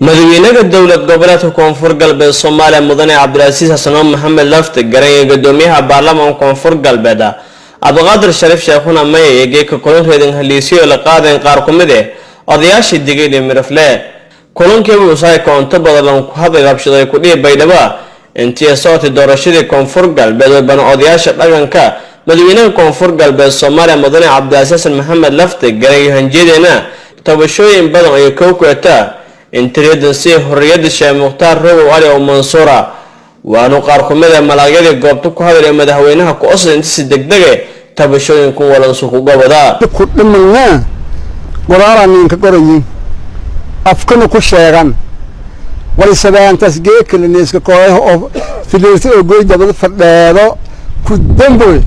Madaxweynaha dowlad goboleedka Koonfur Galbeed Soomaaliya, Mudane Cabdilcasiis Xasano Maxamed Lafti Garan, iyo gudoomiyaha baarlamaanka Koonfur Galbeed, Cabdiqaadir Shariif Sheekhuna Maya, iyo geeka kulan reedin haliisyo la qaadeen qaar ku mid eh odayaashii Digil iyo Mirifle. Kulankiiba usahay koonto badan lan ku hadlay rabshaday ku dhihi Baydhabo intii socotay doorashadii Koonfur Galbeed. Wabana odayaasha dhaqanka madaxweynaha Koonfur Galbeed Soomaaliya, Mudane Cabdilcasiis Xasan Maxamed Lafti Garan, iyo hanjeedeena tabashooyin badan ay kow ku etaa intireedan si xorriyadda Sheekh Mukhtaar Robow Cali oo Mansuura. Waanu qaar ku mid a malaagyadii goobta ku hadlaya madaxweynaha ku osda inta si degdege tabashooyinku walansu ku goboda. Ku dhimanaa qoraalaa ninka qorayin, afkana ku sheegan walisabaantaas geekalaneeska kooyaha oo fileerta oo goy dabada fadheedo ku damboy.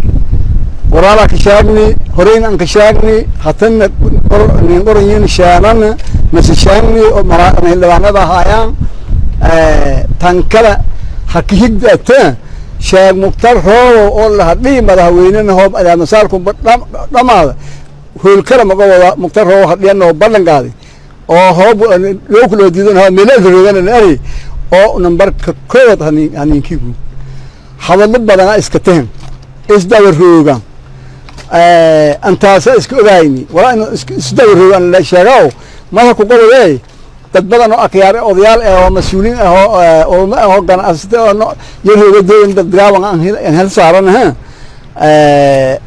Qoraalaa ka sheegni, horeyn aan ka sheegni, hatana nin qorayin sheelana mase sheegni oo xildhibaanada ahaayaan. Tankada ha ka higdata Sheekh Mukhtaar Roobow oo laha dhihi madaxweynena hoob adamasaalku dhamaada hoolkala maga wada Mukhtaar Roobow hadhiyan oo ballan qaaday oo hoob loo kuloo diidan ha meelaha roogan ari oo nambarka koowaad haninkigu hadallo badana iska tahan isdawa roogan antaasa iska ogayni walaa inu isdawa roogan la sheegao madaxa ku qobodee. Dad badan oo akhyaar, odayaal ah oo mas-uuliin ah oo ulmo ah oo ganacsata oo yarooga dooyin dad gaaban aan hel saaran ha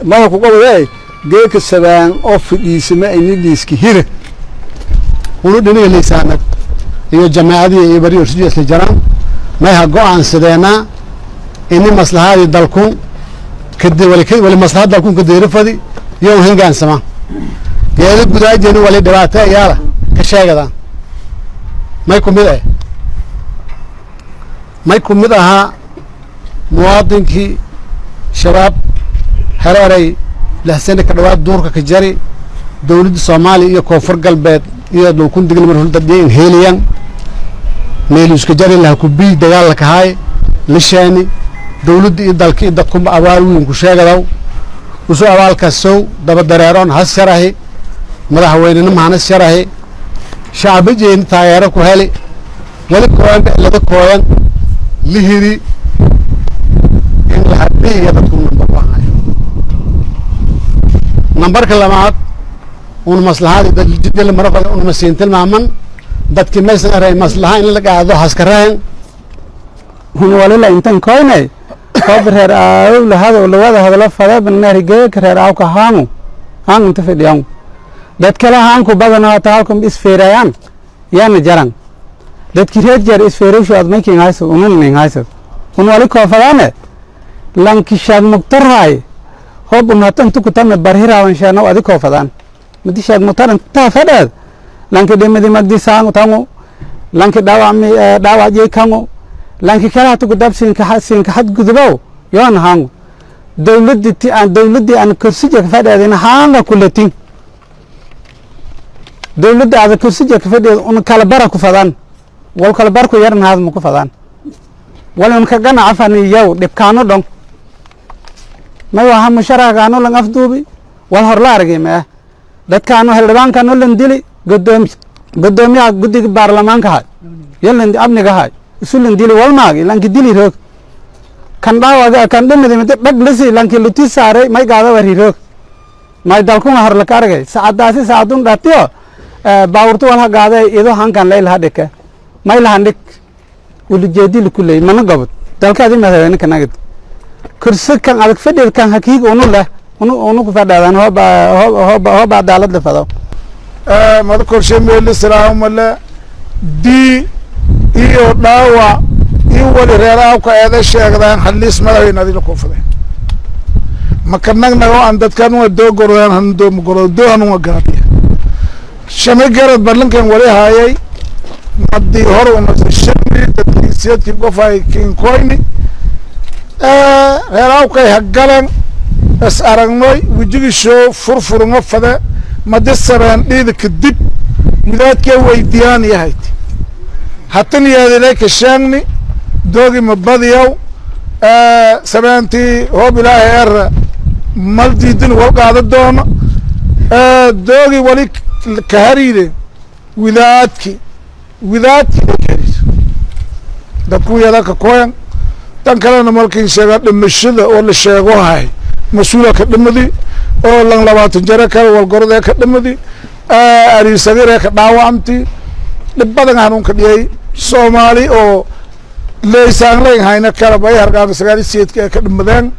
madaxa ku qobodee. Geeka sabaan oo fadhiisama ayni liiska hira. Unu dhiniga liisaanag iyo jamaacadii iyo bari orsiyo isla jaraan may ha go-aansadeenaa ini maslahaadii dalkun kadi wali wali maslaha dalkun kadeerifadi iyo un hingaansama geeda gudaajeni wali dhibaato ayaala ka sheegadaan. May ku mid eh, may ku mid ahaa muwaadinkii Shabaab hereeray 6 sano ka dhawaad duurka ka jari, dowladda Soomaaliya iyo Koonfur Galbeed iyo dhulkun Digil Marhul heeliyan meel iska jari laha kubii dagaal la kahaay lishaani dowladda iyo dalka iyo dadkunba abaal weyn ku sheegadaw usoo abaalkasow daba dareeroon has sharahi madaxweynenimo hana sharahi shacbajeeni taageero ku heli wali kooyan lada kooyan lihiri in la hadhiya dadku nambar bahayo. Nambarka labaad un maslaxaadi dad mara un masiin tilmaaman dadki maysan aray maslaxa in la qaado haskarahen. Hun walila intan koynay hoob reer aaw lahado lawada hadalo fada banari geek reer aaw ka haangu haangu inta fidhiyan dad kale haanku badan hata halkum isfeerayaan yaana jaran dadki reer jeer isfeerayshu ad making hayso unun ning hayso. Hun wali koofadaane lanki Shaag Mugtarhaay hoob un hatan tukutame barhiraawan sheenow adi koofadaan madi Shaag Mugtar intaa fadheed lanki dhimidi magdi saangu tangu lanki dhaawacmi dhaawacjey kangu lanki kale hata kudab siinka siinka xadgudubow yoon haangu dowladdi ti aan dowladdii aan kursija ka fadheedina haanga kulatin dowladda aada kursija ka fadheed un kala bara ku fadaan wal kala bar ku yaran haad ma ku fadaan wal un ka ganaca faniyow dhibkaano dhon may waha musharahgaano lan afduubi wal hor la argay ma ah dadkaano xildhibaankaano lan dili godoomiyaha guddiga baarlamaanka hay yo lan amniga hay isu lan dili wal maagi lanki dili roog kan dhaawaga kan dhimidi midi dhag lisi lanki luti saaray may gaada wari roog may dalkuna hor laka argay saacadaasi saacadun dhatiyo baawurtu wal hagaade ido hankan layl hadhike may lahan dhig ulujeedi lukuley mana gobod dalkaadi madaxweyne kanagid kursi kan adag fadhid kan hakiig unu leh unu unu ku fadhaadaan hooba hooba hooba cadaalad la fado. Mada korshe meeli salaamale dii iyo dhaawac iyo wali reeraha eeda sheegdaan haliis madaxweyne adila koofade maka nagnago aan dadkan doo gorodaan han doo magorado doo hanunga gaadiya shami garad barlinkan wali haayay madii hor unasa shami dadkii siyadkii gofay kinkoyni reeraawkay hagalan is aragnoy wejigisoo furfurunga fade madi sabeen dhiida kadib widaadkee weydiyaan yahayd hatan yaadilay kashaangni doogi ma badiyaw sabeentii hoob Ilaahay era mal diidin wal qaada doono doogi wali kahariide widaadki. Widaadki dadku yada ka koyan. Tan kalena markin sheega dhimashada oo la sheego hay mas-uula ka dhimadi oo lan 20 jare kale walgorodee ka dhimadi, ariisagiree ka dhaawacamti, dhib badan hanuunka dhiyay. Soomaali oo leysaan leyn hayna kala bay hargaan 98-ka ee ka dhimadeen.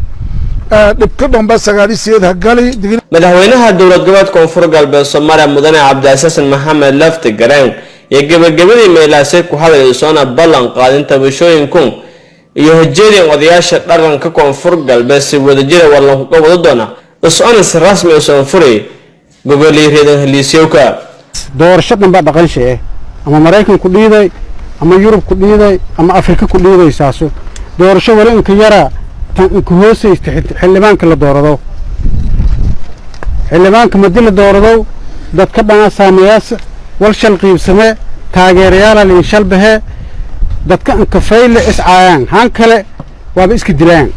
Dhibka dhanba 98 ha gali. Madaxweynaha dowlad goboleed Koonfur Galbeed Soomaaliya, mudane Cabdicasiis Maxamed Lafti Gareen, iyo gebagabadii meelaasay ku hadlay soona ballan qaadin tabashooyinku iyo hojeedin odayaasha dhaqanka Koonfur Galbeed si wadajira warlankuga wada doona is-onis rasmi usan furay gogolii reedan heliisyowka. Doorasho dhan baa dhaqansha eh, ama Maraykan ku dhiiday ama Yurub ku dhiiday ama Afrika ku dhiiday, saaso doorasho wali inka yaraa tan inka hoosaysta xildhibaanka la doorado. Xildhibaanka madi la doorado, dadka dhanaa saameeyaas wal shal qiibsame, taageerayaala liin shalbahe, dadka inka fayle iscaayaan, haan kale waaba iska dilaan.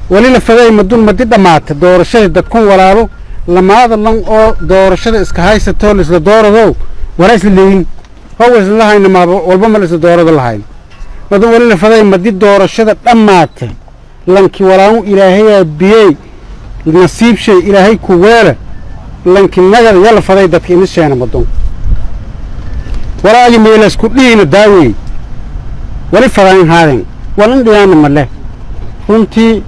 Wali la faday madun madi dhammaata doorashadii, dadkun walaalo lamaada lan oo doorashada iska haysatoo laisla doorado wala isla leeyin oo isla lahayna maaba walba ma la isla doorado lahayn. Madun wali la faday madi doorashada dhammaata, lanki walaamu Ilaahayaa biyey nasiib shay Ilaahay ku weele, lanki nagada yala faday dadka imisheena madun walaagi meelasku dhiina daawey wali fadaan haadeen walin dhiyaana ma leh. Runtii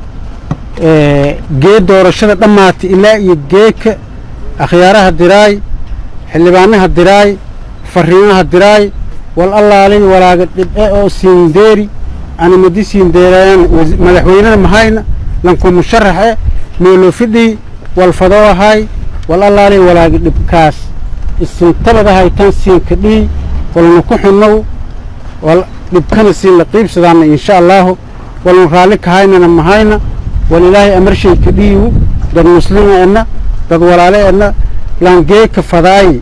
gee doorashada dhammaatay ilaa iyo geeka akhyaaraha diraay, xildhibaanaha diraay, fariimaha diraay, wal allaalay walaaga dhibce oo siindeeri ani madi siindeerayaan. Madaxweynena mahayna, lanku musharax e meeloo fidhii wal fadoo ahay. Wal allaalay walaaga dhibkaas isintabadahay tan siinka dhii walna ku xunnow, wal dhibkana siin la qiibsadaana insha Allaahu. Walnu raalli kahaynana mahayna, wal Ilaahay amarshay ka dhiiwu. Dad muslima edna, dad walaale edna, langeeka fadaay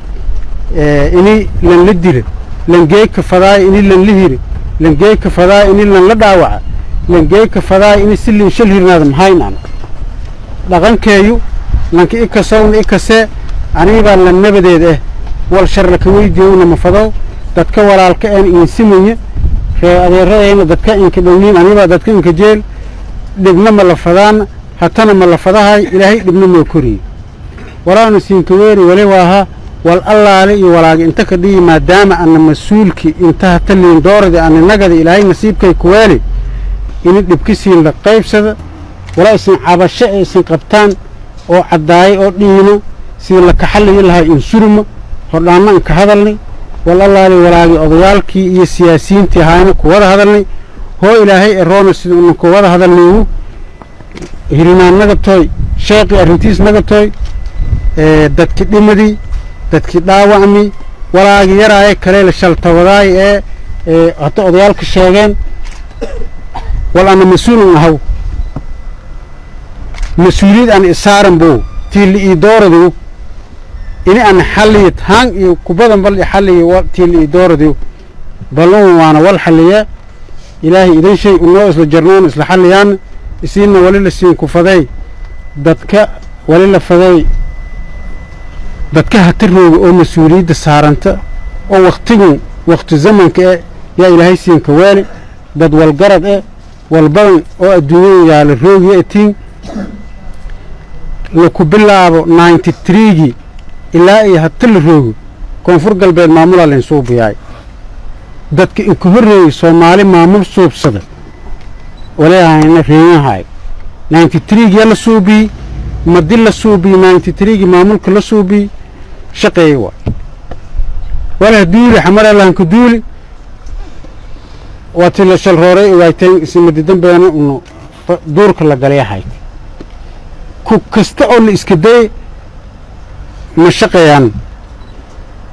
ini lan la dila, langeeka fadaay ini lan la hiri, langeeka fadaay ini lan la dhaawaca, langeeka fadaay ini si liin shal hirnaada mahaynan. Dhaqankeeyu lanka ikasowna ikasee anigabaa lan nabadeed eh, wal sharla ka weydiiyowna ma fadow. Dadka walaalka een insimaya ree adeeradayna, dadka inka dhowyiin, anigabaa dadka inka jeel. Dhibna ma la fadaan, hatana ma la fadahay. Ilaahay dhibna moo koriye walaanu siinka weeri wali waaha wal allaale iyo walaaga inta ka dhiyi, maadaama ana mas-uulkii inta hata liin dooradi ana nagada Ilaahay nasiibkay kuweeli ini dhibkisiin la qaybsada. Walaa isin cabasho ee isin qabtaan oo caddaayay oo dhiino sidii la kaxalayi lahay insuruma hordhaanna an ka hadalnay. Wal allaale walaagii odayaalkii iyo siyaasiyiintii ahaayna kuwada hadalnay, hoo Ilaahay eroona sida una kuwada hadalnayu hirinaan naga tooy, sheeqii arrintiis naga tooy, dadki dhimadii, dadkii dhaawacmi, walaagi yaraaye kale la shaltawadaay ee hadda odayaalka sheegeen. Wal ana mas-uulun ahaw, mas-uuliyad aan isaaran bo tiili ii dooradiw ini aan xalliyid haan iyo kubadan bal xalliyi tiili ii dooradiw balun waana wal xalliye. Ilaahay idan shay unoo isla jarnoon isla xalliyaan isiinna wali la siin ku faday dadka, wali la faday dadka hata rooga oo mas-uuliyadda saaranta oo waktigun wakti zamanka e yaa Ilaahay siinka weeli, dad walgarad e walbadan oo adduunyada yaala roogiya etiin. Laku bilaabo 93-gii ilaa iyo hata la roogo Koonfur Galbeed maamulaa layn suubiyaay. Dadka inka horreeyey Soomaali maamul suubsada waleahayna reeyahay 93-gii la suubiyey. Madi la suubiyey 93-gii maamulka la suubiyey shaqeeyey waay. Walah duuli xamara lahanka duuli waa tii la shalrooray waayteen isimadi dambeena unu duurka la galay ahayd. Ku kasta oo la iska dayay ma shaqeeyaan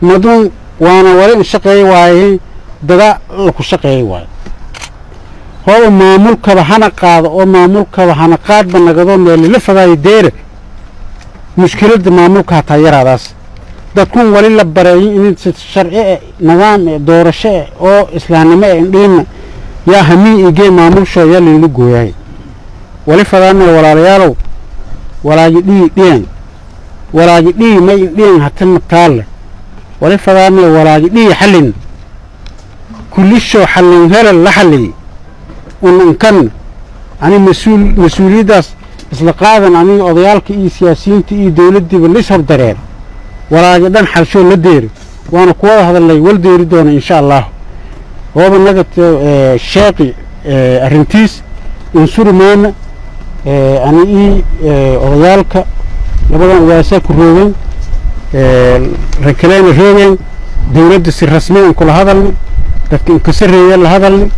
maduun waana wali in shaqeey waaye, dada laku shaqeeyay waayo. Hooba maamulkaba hana qaado oo maamulkaba hana qaadba nagadoo meelila fadaayo deere mushkiladda maamulka hataa yaraadaas. Dadkun wali la bareeyo in si sharci e nidaam e doorasho e oo islaamnimo e indhiina yaa hamiin igee maamulshoo yaa layla gooyahay. Wali fadaana walaalayaalow, walaagi dhii dhiyan, walaagi dhii may indhiyan hata mataalle. Wali fadaane walaagi dhihi xallin kulisho xallin helal la xalliyey un unkan ani mas-uul mas-uuliyaddaas isla qaadan aniga odayaalka iyo siyaasiyiinta iyo dowladdiiba lis hordareer walaagi dhan xalshoo la deeri waana ku wada hadalnay wal deeri doona, insha Allah. Hooba naga sheeqi arrintiis insuri mayna. Ani ii odayaalka labadan ogaasaa ku roogeen, rakaleyna roogeen. Dowladda si rasmi an kula hadalnay, dadka inkasareeya la hadalnay,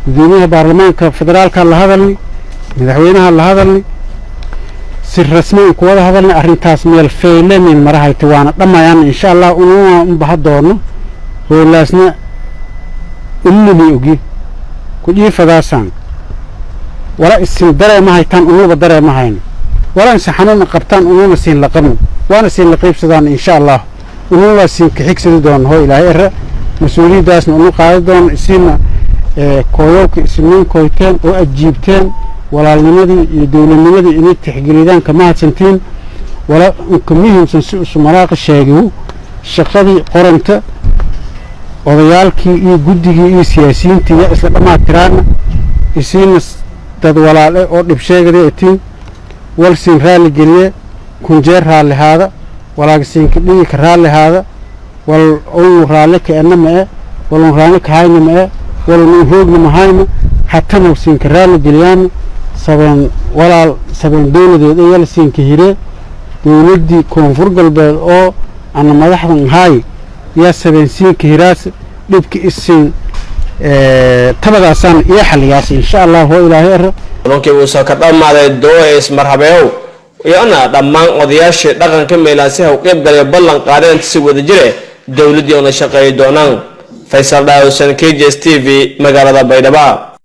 gudoomiyaha baarlamaanka federaalka la hadalnay, madaxweynaha la hadalnay, si rasmi an kuwada hadalnay. Arrintaas meel feylemin marahayta waana dhammayaan, insha Allah. Ununa unbaha doono hoolaasna ununami ogi ku dhiifadaasaan wala isin dareema haytaan, unuba dareema hayno, wala insi xanuuna qabtaan ununa siin la qabno, waana siin la qaybsadaan, insha Allah. Ununa siin ka xigsadi doono hoo Ilaahay ere, mas-uuliyaddaasna unu qaadi doono. Isiina kooyowka isiniin koyteen oo ajiibteen walaalnimadii iyo dowladnimadii inay tixgelidaan kama hadsantiin. Wala inka muhiimsan si usu malaaqa sheegiyu shaqadii qoranta odayaalkii iyo guddigii iyo siyaasiyiintii ya isla dhammaatiraana. Isiina dad walaale oo dhib sheegada etiin wal siin raalli geliye kunjeer raallihaada walaagasiinka dhigi ka raallihaada wal unu raalli ka ena ma e walun raalli ka hayna ma e walun hoogna mahayna hatana siinka raalli geliyaana. Sabeen walaal, sabeen dowladeed ee yala siinka hiree dowladdii Koonfur Galbeed oo ana madaxdan ahaay yaa sabeen siinka hiraas dhibka isiin tabadaasaan iyo xaliyaas, insha Allah, hoo Ilaahay ero. Kulankii uusa ka dhammaaday doo ismarhabeew iyona dhammaan odayaashii dhaqanka meelaasiha u qayb galay ballan qaadeen si wada jire dowladdii oona shaqeeyi doonaan. Faysal Dhaawsan, KJS TV, magaalada Baydhaba.